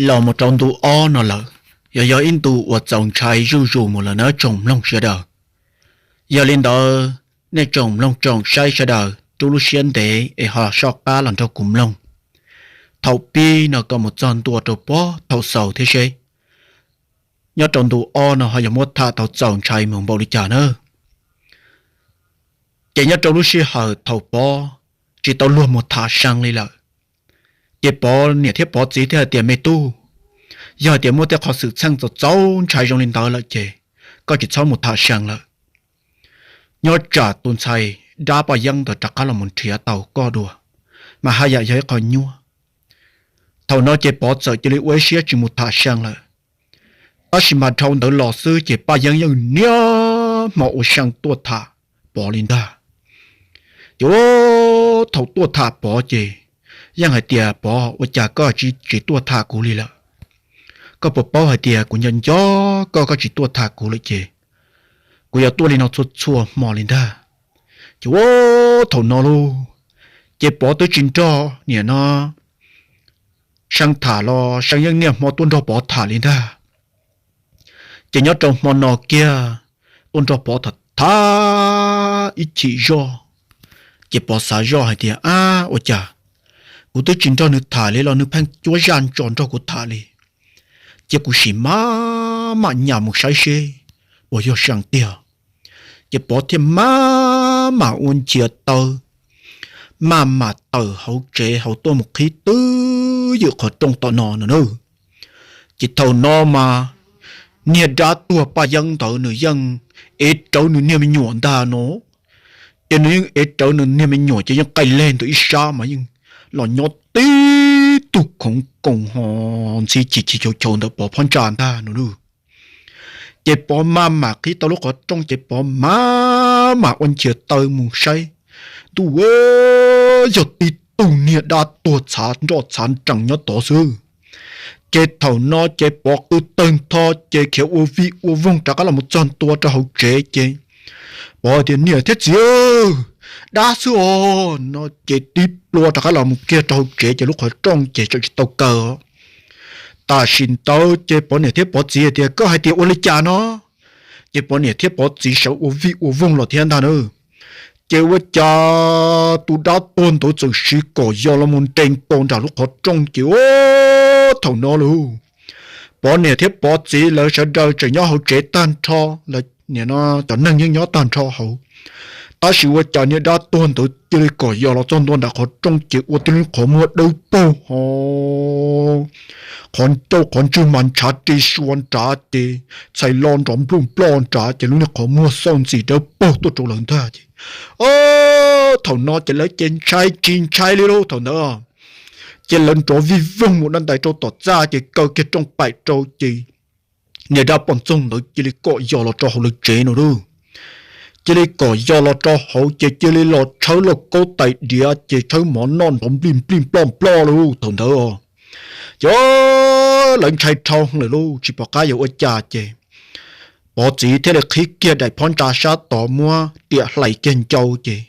Los mus rau ntu ob no lawm, yog yog ib ntu uas txaus ntshai zuj zus mus lawm nawb tsoom mloog sawv daws. Yog li ntawd, nej tsoom mloog tsoom saib sawv daws rub lub siab ntev es ho soj qab los nrog kuv mloog thaum pib no kom mus txog ntua rau puag thaum xaus thiab seb nyob rau ntu ob no ho yog muab tham tau txaus ntshai mus npaum li cas na. Ces nyob rau lub sij hawm thaum Pov tsis tau luag mus tham see li lawm, ces Pov niam thiab Pov txiv thiaj hais tias, Me tub, yog hais tias muaj tej qhov xwm txheej txaus txaus ntshai zoo li ntawd lawm ces koj tsis txhob mus tham see lawm. Nyob tsam tus ntxhais dab Paj Yeeb ntawd rov qab los mus nrhiav tau koj dua, mas haj yam yog ib qho nyuaj. Thaum no ces Pov txawm cia li ua ib siab tsis mus tham see lawm. Tab sis mas dhau ntawd los xwb ces Paj Yeeb yeej niaj hmo ua see tuaj tham Pov li ntag. Ces thaum tuaj tham Pov ces yeej hais tias, Pov, ua cas koj tsis tuaj tham kuv li lawm? Koj puas paub hais tias kuv nco nco koj, koj tsis tuaj tham kuv lawm ces kuv yuav tuaj li no txhua txhua hmo li ntag. Ces thaum no lauj, ces Pov twb tsis nrog niam no see tham los see yeej niaj hmo tuaj nrog Pov tham li ntag. Ces nyob rau hmo no kiag tuaj nrog Pov tham tham ib chim zoj, ces Pov xav zoj hais tias, Ab, ua cas kuv twb tsis nrog nws tham li los nws pheej cuab zaj ntso nrog kuv tham li. Ces kuv sim maj mam nyas mus saib seb puas yog see tiag. Ces Pov thiaj maj mam ua nchiav taw, maj mam tawm hauv tsev hauv tuaj mus qhib twb ywm qhov rooj tom no no na. Ces thaum no mas niag dab tuag Paj Yeeb ntawd nws yeej ev rawv nws niag me nyuam ntag no. Ces nws yeej ev rawv nws niag me nyuam ces yeej qaij leg ntawm ib sab mas yeej los nyob tib tug khoov koos ho ntxhi chim chim chau chau ntawm Pov phab ntsa ntag no lauj. Ces Pov maj mam qhib tau lub qhov rooj ces Pov maj mam ua nchiav taw mus saib, ntuj, yog tib tug niag dab tuag txhav nroj txhav nrees nyob tod xwb. Ces thaum no ces Pov qw tawg ntho ces khiav ua vij ua voog rov qab los mus txog ntua rau hauv tsev ces Pov tias, Niam thiab txiv, dab xwb os no ces tib plua rov qab los mus kiag rau hauv tsev ces lub qhov rooj ces tseem tsis tau kaw. Tam sim ntawd ces Pov niam thiab Pov txiv tias, Koj hais tias ua li cas no? Ces Pov niam thiab Pov txiv sawv ua vij ua voog los thiab ntag na. Ces ua cas tus dab tuag ntawd txawm siv kom yos los mus nres nkaus nram lub qhov rooj ces thaum no lauj, Pov niam thiab Pov txiv lawv sawv daws tseem nyob hauv tsev tag nrho, lawv nim no cov neeg yeej nyob tag nrho hauv. Tab sis ua cas niag dab tuag ntawd cia li kom yos los txog ntua nram qhov rooj ces ua tib lub qhov muag dawb paug ho qhov ncauj qhov ntswg mas ntshav ri sua nrad ces txhais lo nrov npluj nploj nrad ces lub niag qhov muag xauj ntxim dawb paug tuaj rau lawv ntag ces thaum no ces lawv ces ntshai tsis ntshai li lauj thaum ntawd. Ces lawv nrov vij voog mus dab ntais rau tom txaj ces kaw kiag rooj paim rau ces niag dab poj ntxoog ntawd cia li kom yos los rau hauv lawv tsev no lauj. Cia li kom yos los rau hauv ces cia li los tshawb lauj kaub tais diav ces tshawb mov noj nrov nplij nplij nploj nploj lauj thaum ntawd. Ces lawv ntshai dhau lawm lauj, tsis pom qab yuav ua cas ces Pov txiv thiaj li qhib kiag daim phab ntsa sab tod muab riam hlais kiag ncau ces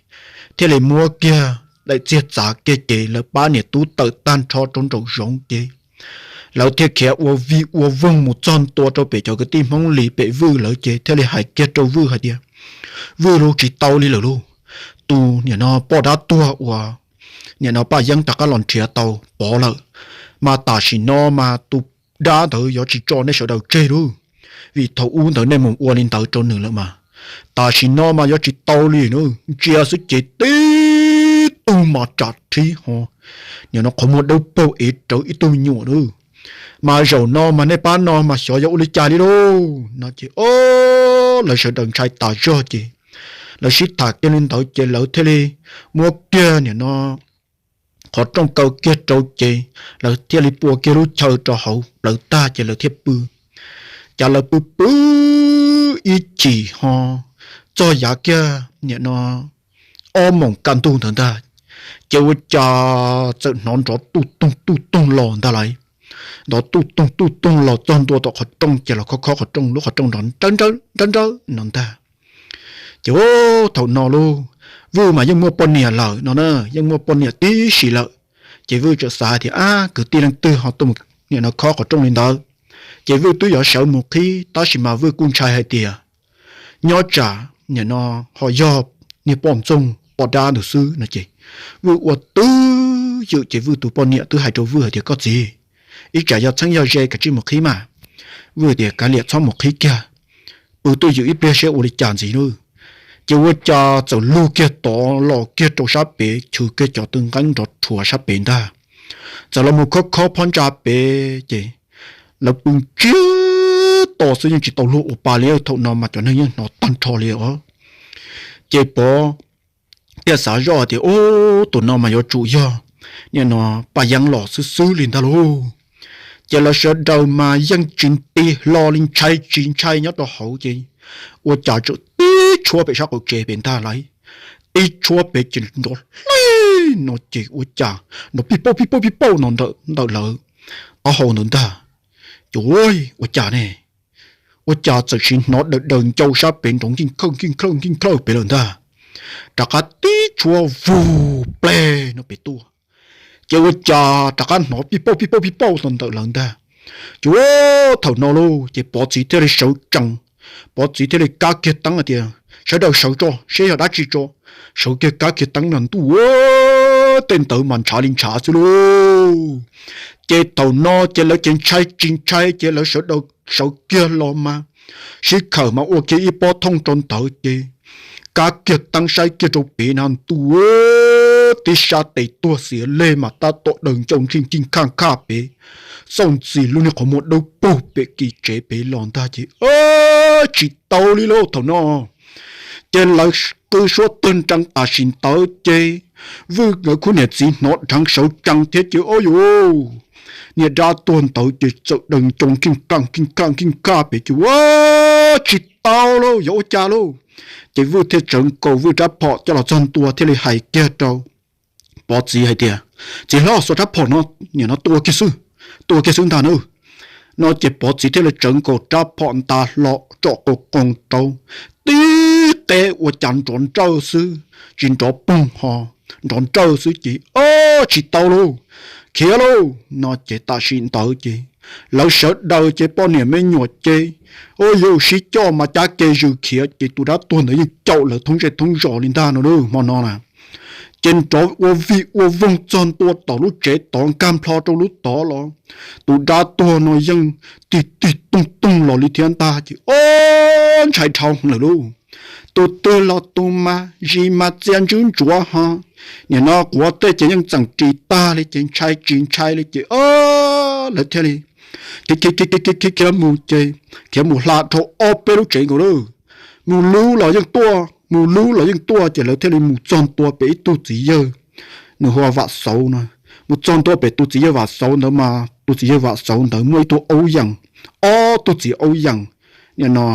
thiaj li muab kiag daim txiag txav kiag ces lawv pab niam tub tawm tag nrho rau nraum zoov ces lawv thiaj khiav ua vij ua voog mus txog ntua rau pem cov kwv tij Hmoob Lis pem Vwj lawv ces thiaj li hais kiag rau Vwj hais tias, Vwj lauj, tsis tau li lawm lauj, tus nim no poj dab tuag uas nim no Paj Yeeb rov qab los nrhiav tau Pov lawm, mas tam sim no mas tus dab ntawd yuav tsis tso nej sawv daws tseg lauj, vim thaum ub ntawd nej mus ua li ntawd rau nws lawm mas. Tam sim no mas yuav tsis tau li, ntsia xwb ces tib tug mas tsam rhib ho nim no qhov muag dawb paug ev rawv ib tug me nyuam lauj. Mas zaum no mas nej pab no mas xyov yuav ua li cas li lauj no ces o, lawv sawv daws ntshai tas zog ces lawv sib tham kiag li ntawd ces lawv thiaj li muab kiag nim no qhov rooj kaw kiag rau ces lawv thiaj li pua kiag lub chaw rau hauv plawv tag ces lawv thiaj pw. Ces lawv pw pw ib chim ho txog yav kiag nim no ob moos kaj ntug ntawd ntag, ces ua cas txawm hnov nrov tuj toog tuj toog los ntag lauj. Nrov tuj toog tuj toog los txog ntua tom qhov rooj ces los khob khob qhov rooj, lub qhov rooj nrov nrawb nrawb nrawb nrawb no ntag. Ces thaum no lauj, Vwj mas yeej muaj poj niam lawm no na, yeej muaj poj niam tib si lawm. Ces Vwj txawm xav tias, Ab, kwv tij leej twg ho tuaj mus nim no khob qhov rooj li ntawd. Ces Vwj twb yuav sawv mus qhib tab sis mas Vwj kuj ntshai hais tias nyob tsam nim no ho yog niag poj ntxoog poj dab ntawd xwb no ces Vwj ua twj ywm ces Vwj tus poj niam twb hais rau Vwj hais tias, koj txiv, ib tsam yog txheeb yog ze kav tsij mus qhib mas. Vwj tias, kav liam, txhob mus qhib kiag, pw twj ywm ib pliag seb ua li cas ntxiv nawb. Ces ua cas txawm lug kiag tod los kiag rau sab pem, chwv kiag cov tw nqeeb nrov rhuav sab pem ntag. Txawm los mus khob khob phab ntsa pem ces lawv pw ntsiag to xwb, yeej tsis tau luag ua pa li. Thaum no mas cov neeg yeej hnov tag nrho li os. Ces Pov thiaj xav zoj tias, ub, tus no mas yuav tsum yog nim no paj yeeb los xwb xwb li ntag lauj. Ces lawv sawv daws mas yeej tsis nti hlo li, ntshai tsis ntshai nyob rau hauv ces ua cas txawm tib tshuab pem sab qaum tsev pem ntag lauj. Tib tshuab pem ces nrov hlij no ces ua cas nrov pij pauj pij pauj pij pauj no ntawm lawv taub hau ntawd ntag. Ces ua cas ne, ua cas txawm sim hnov daws daws ncau sab pem nrov nkij nkhawj nkij nkhawj nkij nkhawj pem lawm ntag. Rov qab tib tshuab vug pleg no pem tuaj, ces ua cas rov qab hnov pij pauj pij pauj pij pauj no ntawm lawv ntag. Ces ua thaum no lauj ces Pov txiv thiaj li sawv tsees, Pov txiv thiaj li kab kiag teeb hais tias, sawv daws sawv tso seb yog dab tsi tso. Sawv kiag kab kiag teeb no ntuj, tej ntawd mas ntshav li ntshav xwb lauj. Ces thaum no ces lawv ces ntshai tsis ntshai ces lawv sawv daws sawv kiag los mas sib khawm mas ua kiag ib pob thooj rau ntawd ces kab kiag teeb saib kiag rau pem na ntuj, tib sab tes tuag xiav lej mas tab tom daws ncau nkij nkij nkhaj nkhaj pem, xauj ntxis lub niag qhov muag dawb paug pem kis tsev pem los ntag ces tsis tau li lauj thaum no. Ces lawv qw suab tag nrho tam sim ntawd ces Vwj nkawd khub niam txiv hnov dheev sawv tsees thiab ces ob yus niag dab tuag ntawd ces txawm daws ncau nkij nkhaj nkij nkhaj nkij nkhaj pem ces ua tsis tau lauj, yog ua cas lauj. Ces Vwj thiaj tsawv nkaus Vwj rab phom coj los txog ntua thiaj li hais kiag rau Pov txiv hais tias, txiv hlob, xuas rab phom no, nim no tua kiag xwb, tua kiag xwb ntag na. No ces Pov txiv thiaj li tsawv nkaus rab phom nta hlo tsom qas qoos rau, tib qeb ua cas nrov nrawj xwb, tsis nrov poog ho nrov nrawj xwb ces ob tsis tau lauj, khiav lauj. No ces tam sim ntawd ces lawv sawv daws ces poj niam me nyuam ces ua yus sib coj mas cab ke zws khiav ces tus dab tuag ntawd yeej caum lawv thoob zej thoob zos li ntag no hmo no na. Ces nrov ua vij ua voog txog ntua tom lub tsev tod nkag nplho rau lub tod los, tus dab tuag no yeej tig tig toog toog los li thiab ntag ces ob ntshai dhau lawm lauj. Tus twg los tus mas zis mas txia ntswb ntsuav ho, nim no quav tej ces yeej txeem ris tag li ces ntshai tsis ntshai li ces lawv thiaj li khiav khiav khiav mus ces khiav mus hla dhau ob peb lub tsev nkaus lauj. Mus lub los yeej tuaj, mus lub los yeej tuaj ces lawv thiaj li mus txog ntua pem ib tug txiv yawg, nws hu ua Vam Xauv no. Mus txog ntua pem tus txiv yawg Vam Xauv ntawd mas tus txiv yawg Vam Xauv ntawd muaj ib tug aub yees, ob tug txiv aub yees, nim no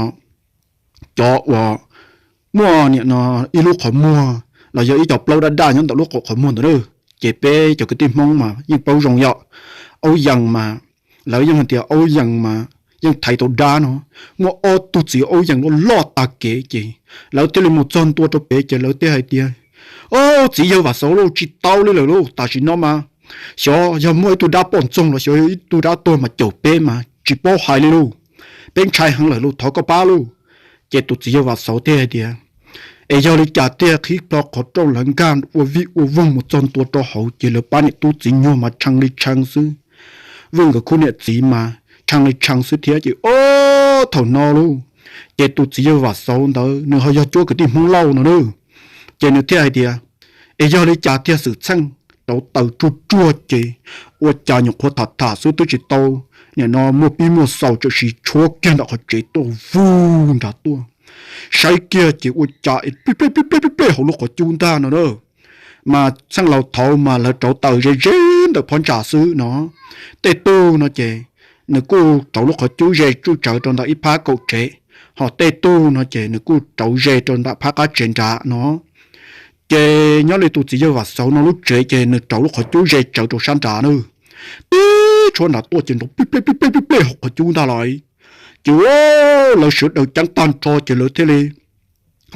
cov uas muaj nim no ib lub qhov muag los yog ib co plaub daj daj nyob ntawm lub qhov muag ntawd na. Ces peb cov kwv tij Hmoob mas yeej paub zoo yom, aub yees mas lawv yeej hais tias aub yees mas yeej thaiv tau dab no. Muaj ob tug txiv aub yees loj loj tag kev ces lawv thiaj li mus txog ntua rau pem ces lawv thiaj hais tias, Au, txiv yawg Vam Xauv lauj, tsis tau li lawm lauj, tam sim no mas xyov yog muaj ib tug dab poj ntxoog los xyov yog ib tug dab tuag mas caum peb mas tsis paub hais li lauj. Peb ntshai heev lawm lauj, thov koj pab lauj. Ces tus txiv yawg Vam Xauv thiaj hais tias, Es yog li cas tiag? Qhib plho qhov rooj lawv nkag ua vij ua voog mus txog ntua rau hauv ces lawv pab niam tub txiv nyuag mas tshee li tshee xwb. Vwj nkawd khub niam txiv mas tshee li tshee xwb thiab ces ob thaum no lauj, ces tus txiv yawg Vam Xauv ntawd nws ho yog cuab kwv tij Hmoob Lauj no lauj. Ces nws thiaj hais tias, Es yog li cas tiag Xwm Txheej? Rauv taws tsuag tsuag ces ua cas nyuam qhuav tham tham xwb twb tsis tau nim no muaj pib muaj xaus txawm sim tshuab kiag nram qhov tsev tuaj vug nrad tuaj. Saib kiag ces ua cas es plij plej plij plej plij plej hauv lub qhov cub ntag no na. Mas txheej laus thaud mas lawv rauv taws ze ze ntawm phab ntsa xwb no. Tej tug no ces nws kuj rauv lub qhov cub ze tsuj tsawv rau ntawm ib phab kaum tsev, ho tej tug no ces nws kuj rauv ze rau ntawm phab qab tsev nrad no. Ces nyob li tus txiv yawg Vam Xauv no lub tsev ces nws rauv lub qhov cub ze tsawv rau sab nrad na. Tib tshuab nrad tuaj ces nrov plij plej plij plej plij plej hauv qhov cub ntag lauj. Ces lawv sawv daws ceeb tag nrho ces lawv thiaj li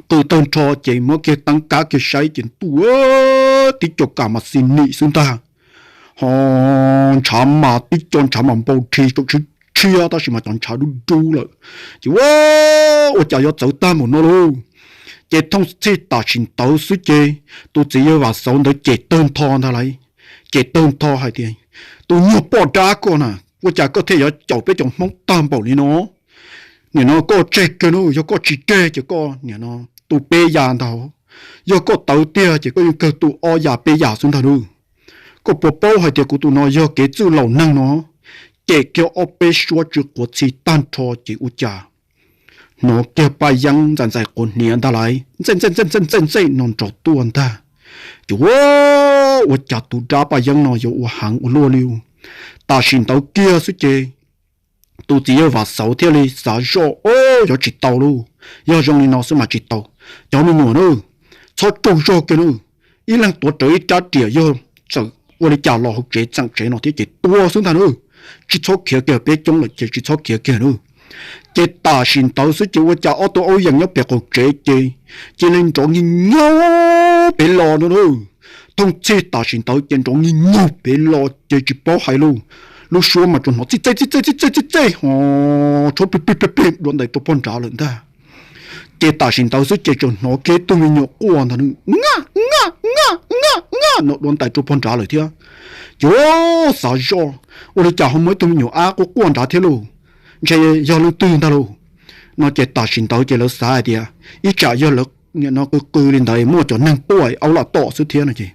qw tag nrho ces muab kiag teeb kab kiag saib ces ntuj, tib co kam mas xi nim xwb ntag. ho ntshav mas tib co ntshav mas npau rhi tsaum tshiab tshiab tab sis mas cov ntshav dub dub lawm. Ces ua, ua cas yuav txawv tag npaum no lauj. Ces thooj txhij tam sim ntawd xwb ces tus txiv yawg Vam Xauv ntawd cem tawg ntho ntag lauj. Cem tawg ntho hais tias, tus nyuag poj dab koj na, ua cas koj thiaj yuav caum peb cov Hmoob tag npaum li no? Nim no koj tseg kiag nawb, yog koj tsis tseg ces koj nim no tu peb yam ntag. Yog koj tawv tiag ces koj yeej kawg tu ob yam peb yam xwb ntag nawb. Koj puas paub hais tias kuv tus no yog kev txwj laus neeg no? Cem kiag ob peb suab tsw quav txhi tag nrho ces ua cas hnov kiag Paj Yeeb ntxais ntxais quav hniav ntag lauj, ntxaij ntxaij ntxaij ntxaij ntxaij no nrov tuaj ntag. Ces ua, ua cas tus dab Paj Yeeb no yuav ua heev ua luaj li. Tam sim ntawd kiag xwb ces tus txiv yawg Vam Xauv thiaj li xav zoj, o, yuav tsis tau lauj, yog zoo li no xwb mas tsis tau. Cov me nyuam na, txhob tsaug zog kiag na, ib leeg tuav rawv ib rab riam, yog txawm ua li cas los hauv tsev txeem tsev no thiab ces tua xwb ntag na, tsis txhob khiav kiag, peb coob lawm ces tsis txhob khiav kiag na. Ces tam sim ntawd xwb ces ua cas ob tug aub yees nyob pem qaum tsev ces cia li nrov nyiag nyaug pem los no na. Thooj txhij tam sim ntawd ces nrov nyiag nyaug pem los ces tsis paub hais lauj, lub suab mas tsuas hnov txij txej txij txej txij txej txij txej ho tshuab plig plig plig plig dua ntais rau pog nrad lawm ntag. Ces tam sim ntawd xwb ces tsuas hnov kiag tug me nyuam quaj ntag, ngaj ngaj ngaj ngaj ngaj no dua ntais rau pog nrad lawm thiab. Ces xav zoj, ua li cas ho muaj ib tug me nyuam ab quaj quaj nrad thiab lauj, ntshe yog leej twg ntag lauj. No ces tam sim ntawd ces lawv xav hais tias ib tsam yog lawv nim no qw qw li ntawd muaj cov neeg tuaj aub lam tom xwb thiab no ces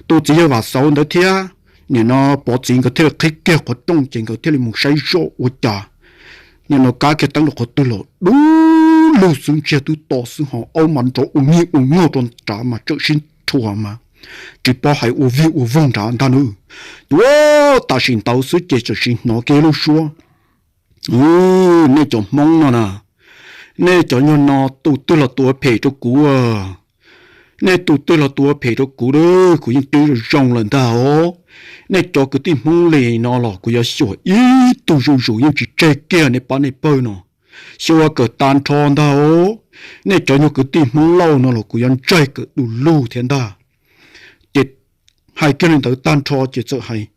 tus txiv yawg Vam Xauv ntawd thiab nim no Pov txiv nkawd thiaj li qhib kiag qhov rooj ces nkawd thiaj li mus saib zoj ua cas nim no kav kiag teeb rau qhov twg los dub lug xwb, ntsiag twb to xwb ho aub mas nrov ua nyiag ua nyaug rau nrad mas tsawm sib rhuas mas tsis paub hais ua vij ua voog nrad ntag nawb. Ces tam sim ntawd xwb ces txawm sim hnov kiag lub suab, nej cov Hmoob no na, nej cov nyuag no tus twg los tus ua phem rau kuv, nej tus twg los tus ua phem rau kuv, kuv yeej twb zoo zoo lawm ntag os. Nej cov kwv tij Hmoob Lis no los kuv yuav xyuas ib tug zuj zus yeej tsis tseg kiag nej pab nej pawg no, xyuas kawm tag nrho ntag os. Nej cov nyuag kwv tij Hmoob Lauj no los kuv yuav ntsaig kawm du lug thiab ntag. Ces hais kiag li ntawd tag nrho ces txawm hais,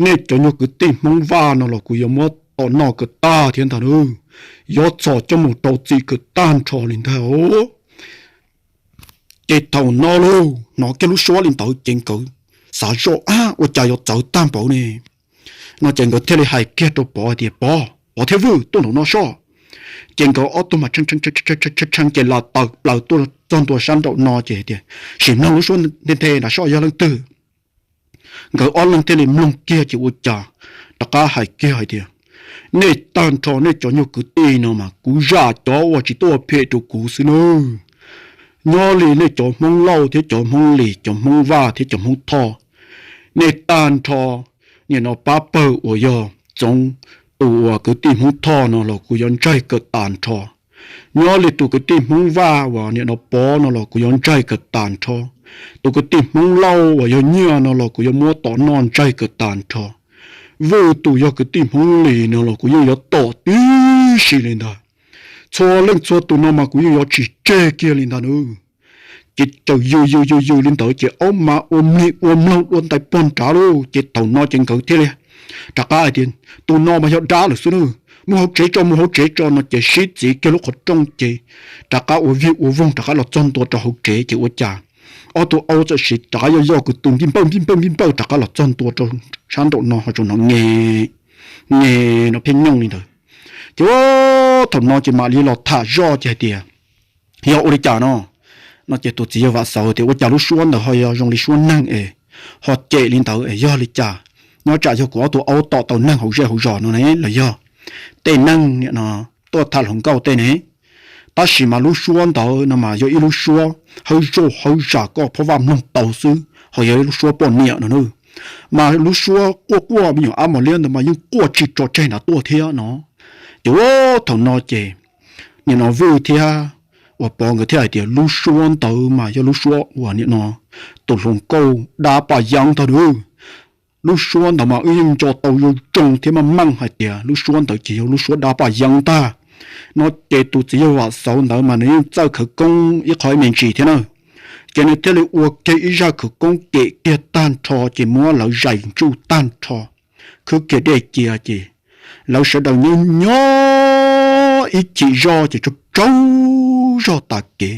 nej cov nyuag kwv tij Hmoob Vaj no los kuv yuav muab tom noj kawm tag thiab ntag nawb, yuav txhom coj mus rau txim kawm tag nrho li ntag os. Ces thaum no lauj, hnov kiag lub suab li ntawd ces nkawd xav zoj, ab, ua cas yuav txawv tag npaum ne? No ces nkawd thiaj li hais kiag rau Pov hais tias, Pov, Pov thiab Vwj, tuaj nraum no soj. Ces nkawd ob tug mas tshee tshee ces lam tawm plaws tuaj txog ntua sab nraum no ces hais tias, sim mloog lub suab nthe nthe nram soj yog leej twg. Nkawd ob leeg thiaj li mloog kiag ces ua cas rov qab hais kiag hais tias, nej tag nrho nej cov nyuag kwv tij no mas kuv zam cov uas tsis tuaj ua phem rau kuv xwb nawb. Nyob li nej cov Hmoob Lauj thiab cov Hmoob Lis, cov Hmoob Vaj thiab cov Hmoob Thoj, nej tag nrho nim no pab pawg uas yog Txoov, tus uas kwv tij Hmoob Thoj no los kuv yuav ntsaig kawm tag nrho. Nyob li tus kwv tij Hmoob Vaj uas nim no Pov no los kuv yuav ntsaig kawm tag nrho. Tus kwv tij Hmoob Lauj uas yog Nyiaj no los kuv yuav muab tom noj ntsaig kawm tag nrho. Vwj tus yog kwv tij Hmoob Lis no los kuv yeej yuav tom tib si li ntag. Txhua leej txhua tus no mas kuv yeej yuav tsis tseg kiag li ntag nawb. Ces txawm yws yws yws yws li ntawd ces aub mas ua mlig ua mloog dua ntais pog nrad lauj. Ces thaum no ces nkawd thiaj li rov qab hais tias, tus no mas yog dab lawm xwb nawb, mus hauv tsev tso, mus hauv tsev tso no ces sib txiv kiag lub qhov rooj ces rov qab ua vij ua voog rov qab los txog ntua rau hauv tsev ces ua cas ob tug aub txawm sim rov qab yoj yoj kwv tw npij npawj npij npawj npij npawj rov qab los txog ntua rau sab nraum no ho tsuas hnov nge nge no pheej nyooj li ntawd. Ces thaum no ces mam li los tham zoj ces hais tias, yog ua li cas no? No ces tus txiv yawg Vam Xauv tias, ua cas lub suab ntawd ho yog zoo li suab neeg es ho cem li ntawd es yog li cas? Nyob tsam yog kuv ob tug aub tom tau neeg hauv zej hauv zos no ne los yog tej neeg nim no tuaj tham hluas nkauj tej ne. Tab sis mas lub suab ntawd no mas yog ib lub suab hawb zoj hawb zam koj phob vaj mloog tau xwb, ho yog ib lub suab poj niam no na. Mas lub suab quaj quaj me nyuam ab mos liab ntawd mas yeej quaj tsis tso tseg nrad tuaj thiab no. Ces thaum no ces nim no Vwj thiab uas Pov nkawd thiaj hais tias lub suab ntawd mas yog lub suab uas nim no tus hluas nkauj dab Paj Yeeb ntag nawb. Lub suab ntawd mas wb yeej nco tau zoo zoo thiab maj meej hais tias lub suab ntawd ces yog lub suab dab Paj Yeeb ntag. No ces tus txiv yawg Vam Xauv ntawd mas nws yeej txawj khawv koob ib qho ib me ntsis thiab na. Ces nws thiaj li ua kiag ib zaj khawv koob cem kiag tag nrho ces muab lawv zais ntsuj tag nrho, khwb kiag dej cia ces lawv sawv daws nyob nyob ib chim zoj ces tsaug tsaug zog tas kev.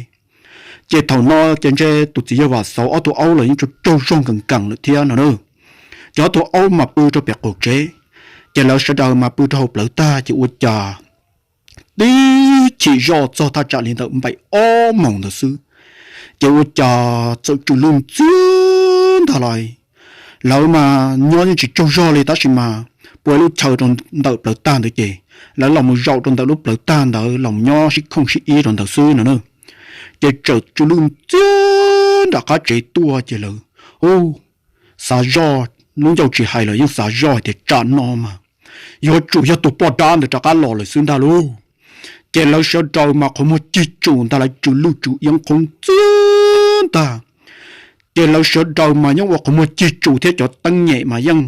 Ces thaum no ces ntshe tus txiv yawg Vam Xauv ob tug aub los yeej tsaug tsaug zog nkees nkees lawm thiab no na. Ces ob tug aub mas pw rau pem qaum tsev, ces lawv sawv daws mas pw rau hauv plawv tag ces ua cas tib chim zoj txog thaj tsam li ntawm npaim ob moos ntawd xwb, ces ua cas txawm tsw lwj ntxiag ntag lauj. Lawv mas nyob yeej tsis tsaug zog li tab sis mas pua ib lub chaw rau ntawm plawv tag ntawd ces lawv los mus zaum rau ntawm lub plawv tag ntawd los nyob sib khooj sib ib rau ntawd xwb no na. Ces txawm tsw lwj ntxiag nram qab tsev tuaj ces lawv, u, xav zoj, lub ncauj tsis hais los yeej xav zoj hais tias tsam no mas yuav tsum yog tus poj dab ntawd rov qab los lawm xwb ntag lauj. Ces lawv sawv daws mas qhov muag cig tsum ntag lauj, tsw lwj tsw iab qhoob ntxiag ntag. Ces lawv sawv daws mas yeej ua qhov muag cig tsum thiab cov teeb nyem mas yeej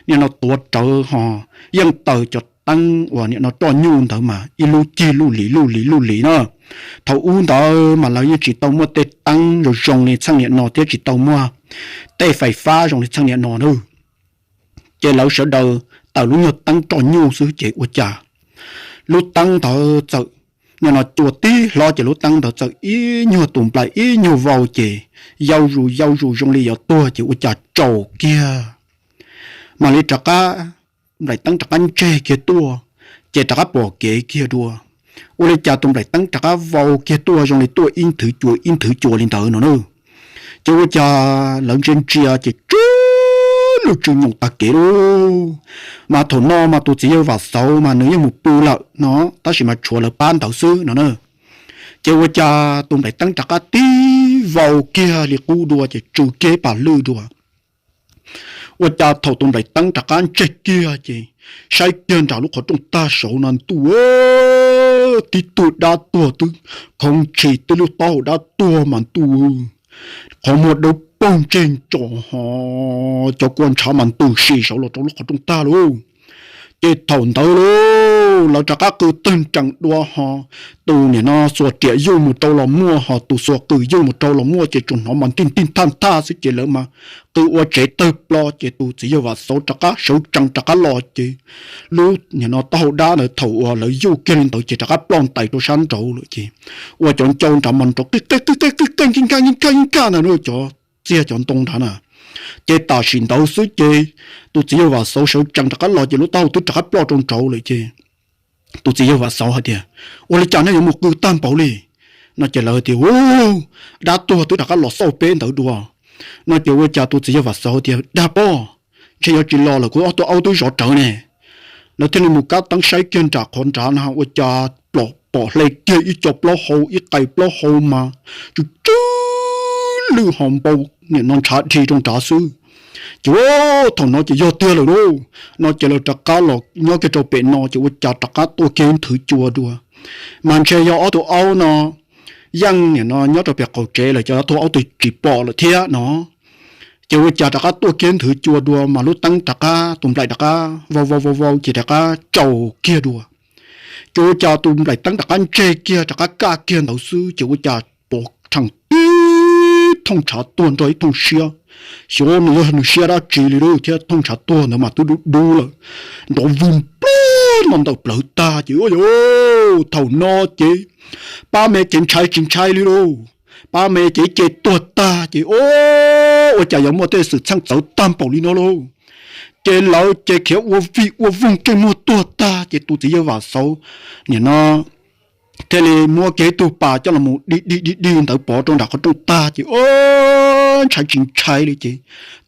nim no tuav rawv ho yeej taws cov teeb uas nim no roj nyuj ntawd mas ib lub cig lub lis lub lis lub lis na. Thaum ub ntawd mas lawv yeej tsis tau muaj tej teeb zoo zoo li txheej niam no thiab tsis tau muaj tej fais fab zoo li txheej niam no na. Ces lawv sawv daws taws lub nyuag teeb roj nyuj xwb ces ua cas lub teeb ntawd txawm nim no cua tib hlob ces lub teeb ntawd txawm ib nyuag tus nplaim ib nyuag vau ces yau zus yau zus zoo li yuav tuag ces ua cas tsaus kiag mam li rov qab, nplaim teeb rov qab ntseg kiag tuaj, ces rov qab pom kev kiag dua. Ua li cas tus nplaim teeb rov qab vau kiag tuaj zoo li tuaj ib nthwv cua ib nthwv cua li ntawd no na. Ces ua cas lawv ntsia ntsia ces tsw lwj tsw nyoos tag kev lauj. Mas thaum no mas tus txiv yawg Vam Xauv mas nws yeej mus pw lawm no, tab sis mas tshuav lawv pab ntawd xwb no na. Ces ua cas tus nplaim teeb rov qab tib vau kiag li qub dua ces tsw kiag pas lwj dua. Ua cas thaum tus nplaim teeb rov qab ntseg kiag ces saib kiag nram lub qhov rooj tag saud no ntuj, tib tug dab tuag twb khoov ntshis twb lub taub hau dab tuag mas ntuj, qhov muag dawb paug ntseg ntsos ho cov kua ntshav mas ntws si saud los rau lub qhov rooj tag lauj. Ces thaum ntawd lauj lawv rov qab qw tawg nrees dua ho, tus nim no xuas riam yuj mus rau los muaj ho tus xuas qws yuj mus rau los muaj ces tsuas hnov mas ntig ntig thaj thaj xwb ces lawv mas qw ua tsev tawg plo ces tus txiv yawg Vam Xauv rov qab sawv tsees rov qab los ces lub nim no taub hau dab ntawd thaum uas lawv yuj kiag li ntawd ces rov qab ploj ntais rau sab nraud lawm ces ua cov ncau nrad mas nrov qij qij qij qij qij qij nkig nkag nkig nkag nkig nkag ntag lauj, cov txiag cov ntoo nrad na. Ces tam sim ntawd xwb ces tus txiv yawg Vam Xauv sawv tsees rov qab los ces lub taub hau twb rov qab ploj rau nraud lawm ces tus txiv yawg Vam Xauv hais tias, ua li cas nej yuav mus qw tag npaum li no ces lawv tias, u, dab tuag twb rov qab los xauj peb ntawd dua no ces ua cas tus txiv yawg Vam Xauv tias, dag pob, ntshe yuav tsis los lawm, kuv ob tug aub twb zov rawv ne. Lawv thiaj li mus kab teeb saib kiag nram qhov nrad na ua cas pom hle kiag ib co plaub hau ib qais plaub hau mas tsw tsw lwj ho npau nim no ntshav dhi rau nrad xwb. Ces thaum no ces yog tiag lawm lauj no ces lawv rov qab los nyob kiag rau pem no ces ua cas rov qab tuaj kiag nthwv cua dua. Mas ntshe yog ob tug aub no yeej nim no nyob rau pem qaum tsev lawm ces ob tug aub twb tsis pom lawm thiab no. Ces ua cas rov qab tuaj kiag nthwv cua dua mas lub teeb rov qab tus nplaim rov qab vau vau vau vau ces rov qab tsaus kiag dua. Ces ua cas tus nplaim teeb rov qab ntseg kiag rov qab kaj kiag ntawd xwb ces ua cas pov rhees tib thooj ntshav tuag nrog ib thooj siab. Xyov nws yog nws siab dab tsi li lauj thiab thooj ntshav tuag ntawd mas twb dub dub lawm, nrov vwg nplog no ntawm plawv tag ces ua, thaum no ces pab me ces ntshai tsis ntshai li lauj. Pab me ces ib ce tuag tag ces o, ua cas yuav muaj tej xwm txheej txawv tag npaum li no lauj. Ces lawv ces khiav ua vij ua voog keej muag tuag tag ces tus txiv yawg Vam Xauv nim no thiaj li muab kiag ib tug pas coj los mus dig dig dig dig ntawd pov rau nram qhov rooj tag ces o, ntshai tsis ntshai li ces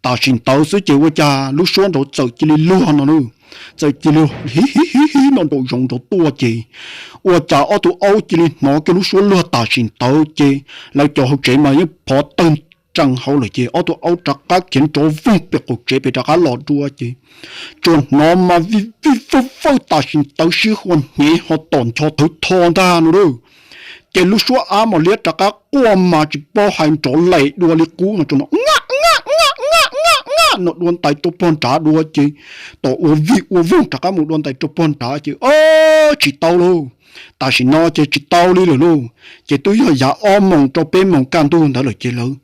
tam sim ntawd xwb ces ua cas lub suab nraud txawm cia li luag no lauj. Txawm cia li hi hi hi hi no nraum zoov nraud tuaj ces ua cas ob tug aub cia li hnov kiag lub suab luag tam sim ntawd ces lawv cov hauv tsev mas yeej phov tawg rees hauv lawm ces ob tug aub rov qab khiav nrov voog pem qaum tsev pem rov qab los dua ces tsuas hnov mas vij vij vawj vawj tam sim ntawd sib hua hnyev ho tom ncho thawv tho ntag no lauj. Ces lub suab ab mos liab rov qab quaj mas tsis paub hais nrov les dua li qub no, no dua ntais rau pog nrad dua ces tom ua vij ua voog rov qab mus dua ntais rau pog nrad ces o, tsis tau lauj. Tam sim no ces tsis tau li lawm lauj. Ces twb yog yav ob moos rau peb moos kaj ntug ntawd lawm ces lawv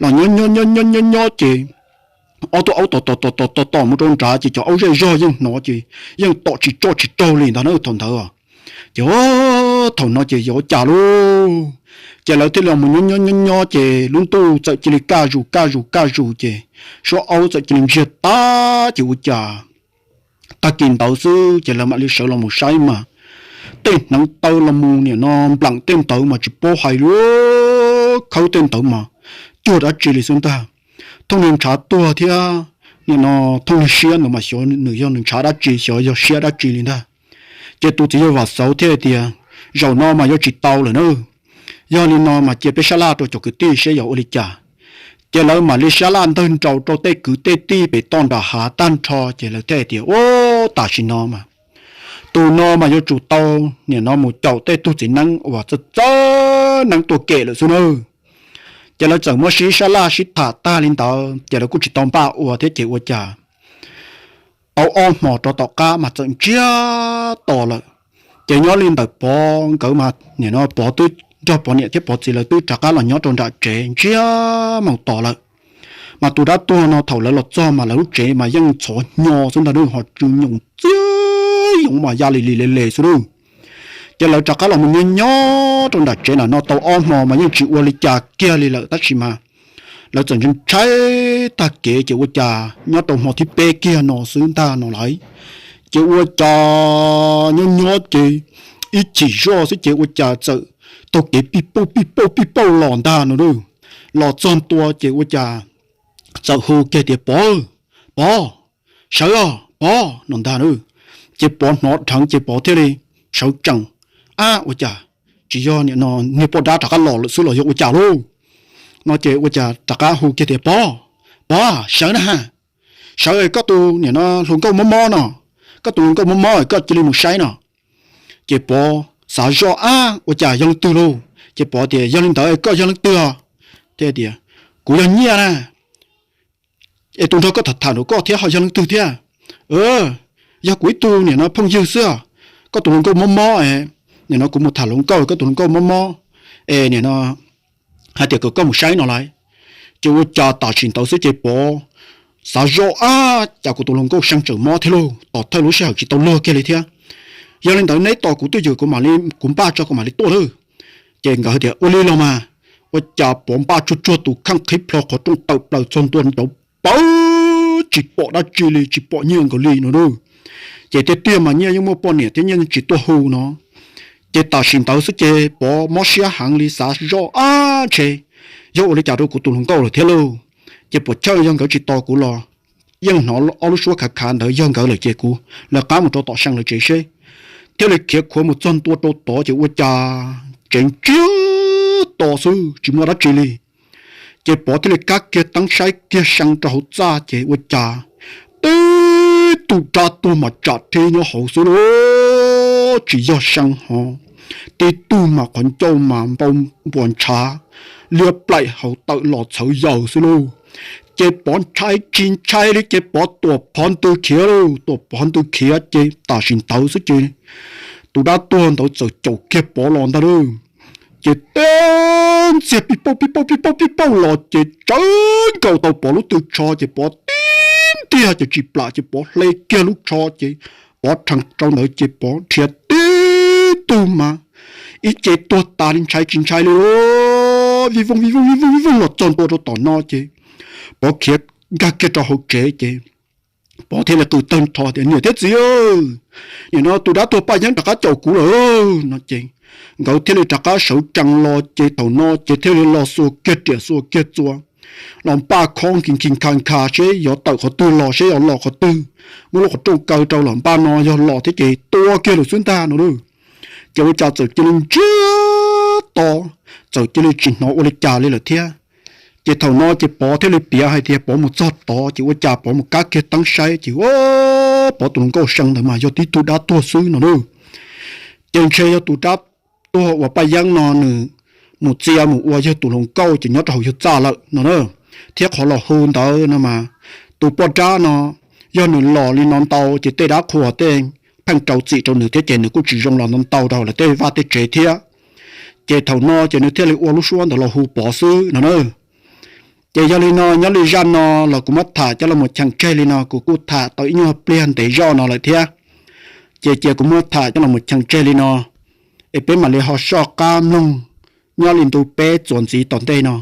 los nyob nyob nyob nyob nyob nyob ces ob tug aub tom tom tom tom tom tom mus rau nrad ces cov aub zej zog yeej hnov ces yeej tom tsis tsoj tsis raug li ntag na thaum ntawd. Ces thaum no ces yuav ua cas lauj? Ces lawv thiaj li mus nyob nyob nyob nyob ces lub ntuj txawm cia li kaj zus kaj zus kaj zus ces suab aub txawm cia li ntsiag tag ces ua cas tag kis ntawd xwb ces lawv mam li sawv los mus saib mas tej hneev taw los mus nim no nplam tej ntawd mas tsis paub hais li, khawb tej ntawd mas cuag dab tsi li xwb ntag. Thooj niag ntshav tuag thiab nim no thooj niag siab ntawd mas xyov nws yog nws ntshav dab tsi xyov yog siab dab tsi li ntag. Ces tus txiv yawg Vam Xauv thiaj tias, zaum no mas yuav tsis tau lawm na. Yog li no mas cia peb sab laj rau cov kwv tij seb yuav ua li cas. Ces lawv mam li sab laj ntawg nraus rau tej kwv tej tij pem toj nram hav tag nrho ces lawv thiaj tias, ub, tam sim no mas tus no mas yuav tsum tau nim no mus caum tej tug txiv neeb uas txawj txawj neeb tuaj kem lawm xwb nawb. Ces lawv txawm muab sib sab laj sib tham tag li ntawd ces lawv kuj tsis tau npaj ua thiab ces ua cas tau ob hmos rov tom qab mas txawm ntsiag to lawm. Ces nyob li ntawm Pov nkawd mas nim no Pov twb nrog Pov niam thiab Pov txiv lawv twb rov qab los nyob rau nram tsev ntsiag mus tos lawm. Mas tus dab tuag no thaum lawv los txog mas lawv lub tsev mas yeej ntxhov hnyo xwb ntag, ho tsw nyoos txiab yoov mas ya li li le le xwb lauj. Ces lawv rov qab los mus nyob nyob rau nram tsev na no tau ob hmo mas yeej tsis ua li cas kiag li lawm tab sis mas lawv txawm ntshai tag kev ces ua cas nyob rau hmo thib peb kiag no xwb ntag no lauj, ces ua cas nyob nyob ces ib chim zoj xwb ces ua cas txawm taug kev pij pauj pij pauj pij pauj los ntag no lauj. Los txog ntua ces ua cas txawm hu kiag tias, Pov, Pov, sawv os Pov no ntag lauj. Ces Pov hnov dheev ces Pov thiaj li sawv tsees. Ab, ua cas tsis yog nim no niag poj dab rov qab los lawm xwb los yog ua cas lauj? No ces ua cas rov qab hu kiag tias, Pov, Pov, sawv na, sawv, koj tus nim no hluas nkauj mob mob no, koj tus hluas nkauj mob mob koj cia li mus saib no. Ces Pov xav zoj, ab, ua cas yog leej twg lauj? Ces Pov tias, yog li ntawd koj yog leej twg os? Thiaj tias, kuv yog Nyiaj na. Es tus nrog koj tham tham nraum koj thiab ho yog leej twg thiab? Yog kuv ib tug nim no phooj ywg xwb. Koj tus hluas nkauj mob mob, nim no kuv mus tham hluas nkauj, koj tus hluas nkauj mob mob, es nim no hais tias kom koj mus saib no lauj. Ces ua cas tam sim ntawd xwb ces Pov xav zoj, ab, cas kuv tus hluas nkauj see tsawm mob thiab lauj, tos thawj lub sij hawm tsis tau luag kiag li thiab. Yog li ntawd neb tos kuv twj ywm, kuv mam li, kuv npaj tso kuv mam li tuaj lauj. Ces nkawd tias, ua li los mas. Ua cas Pov npaj tsuag tsuag tus kheej qhib plho qhov rooj tawm plaws txog ntua nrauv pawv tsis pom dab tsi li, tsis pom Nyiaj nkawd li no lauj. Ces tiag tiag mas Nyiaj yeej muaj poj niam thiab Nyiaj tsis tuaj hu no. Ces tam sim ntawd xwb ces Pov mob siab heev li xav zoj, ab, ntshe yog ua li cas rau kuv tus hluas nkauj lawm thiab lauj. Ces puas chawj yog nkawd tsis tos kuv los yeej hnov ob lub suab khav khav ntawd yog nkawd lawm ces kuv lawv qab mus rau tom see lawv tsev seb. Thiaj li khiav khuav mus txog ntua rau tod ces ua cas tsev ntsiag to xwb tsis muaj dab tsi li. Ces Pov thiaj li kab kiag teeb saib kiag see rau hauv txaj ces ua cas tib tug dab tuag mas tsam rhib nyob hauv xwb lauj, tsis yog see ho. Tib tug mas qhov ncauj mas npau npuas ntshav liab plaim hauv tawm los txhawv yaws xwb lauj. Ces Pov ntshai tsis ntshai li ces Pov tuam phov ntws khiav lauj, tuam phov ntws khiav ces tam sim ntawd xwb ces tus dab tuag ntawd txawm caum kiag Pov los ntag lauj. Ces tib ntxiag pij pauj pij pauj pij pauj pij pauj los ces tsawv nkaus tau Pov lub tw tsho ces Pov tib ntiag ces tsis plam ces Pov hle kiag lub tsho ces Pov rhees rau ntawd ces Pov nrhiav tib tug mas ib ce tuag tas li ntshai tsis ntshai li lauj, vij vooj vij vooj vij vooj vij vooj los txog ntua rau tom no ces Pov khiav nkag kiag rau hauv tsev ces Pov thiaj li qw tawg nrho tias, niam thiab txiv, nim no tus dab tuag Paj Yeeb rov qab caum kuv lawm no ces nkawd thiaj li rov qab sawv tsees los ces thaum no ces thiaj li los xuas kiag riam xuas kiag txuas, los npaj khob nkis nkis nkha nkha seb yuav tawm qhov twg los seb yuav los qhov twg, muab lub qhov rooj kaw rau los npaj no yog los thiab ces tua kiag lawm xwb ntag no lauj. Ces ua cas txawm cia li ntsiag to, txawm cia li tsis hnov ua li cas li lawm thiab. Ces thaum no ces Pov thiaj li piav hais tias Pov mus txog tod ces ua cas Pov mus kab kiag teeb saib ces ua Pov tus hluas nkauj see ntawd mas yog tib tug dab tuag xwb no lauj. Ces ntshe yog tus dab tuag uas Paj Yeeb no nws mus txia mus ua yawg tus hluas nkauj ces nyob rau hauv yawg txaj lawm no na. Thiab qhov los hu ntawd no mas tus poj dab no yog nws los li no ntau ces tej dab qhuas tej pheej rau txim rau nws thiab ces nws kuj tsis zoo los ntau ntau rau lawv tej vaj tej tsev thiab. Ces thaum no ces nws thiaj li ua lub suab ntawd los hu Pov xwb no na. Ces yog li no nyob li zaj no los kuv muab tham coj los mus cheem tseg li no, kuv kuj tham tau ib nyuag pliag ntev zoj no lawm thiab. Ces cia kuv muab tham coj los mus cheem tseg li no, es peb mam li ho soj qab mloog nyob li ntu peb txuas ntxiv tom ntej no,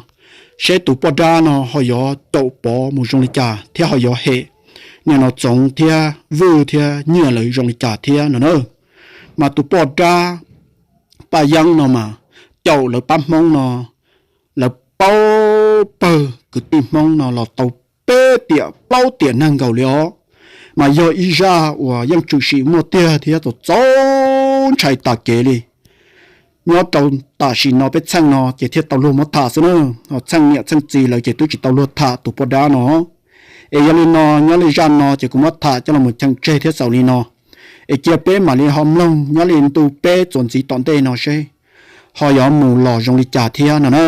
seb tus poj dab no ho yuav caum Pov mus zoo li cas thiab ho yuav hem niam no Txoov thiab Vwj thiab Nyiaj lawv zoo li cas thiab no na. Mas tus poj dab Paj Yeeb no mas caum lawv pab Hmoob no, lawv paub pawg kwv tij Hmoob no los tau peb tiam plaub tiam neeg nkaus li os. Mas yog ib zaj uas yeej tshwm sim muaj tiag thiab txaus txaus ntshai tas kev li. Nyob rau tam sim no peb Txheej no ces thiaj tau luag muab tham xwb na, ho Txheej niam Txheej txiv lawv ces twb tsis tau luag tham tus poj dab no. Es yog li no nyob li zaj no ces kuv muab tham coj los mus cheem tseg thiab xaus li no, es cia peb mam li ho mloog nyob li ntu peb txuas ntxiv tom ntej no seb ho yuav mus los zoo li cas thiab no na.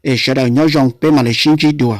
Es sawv daws nyob zoo, peb mam li sib ntsib dua.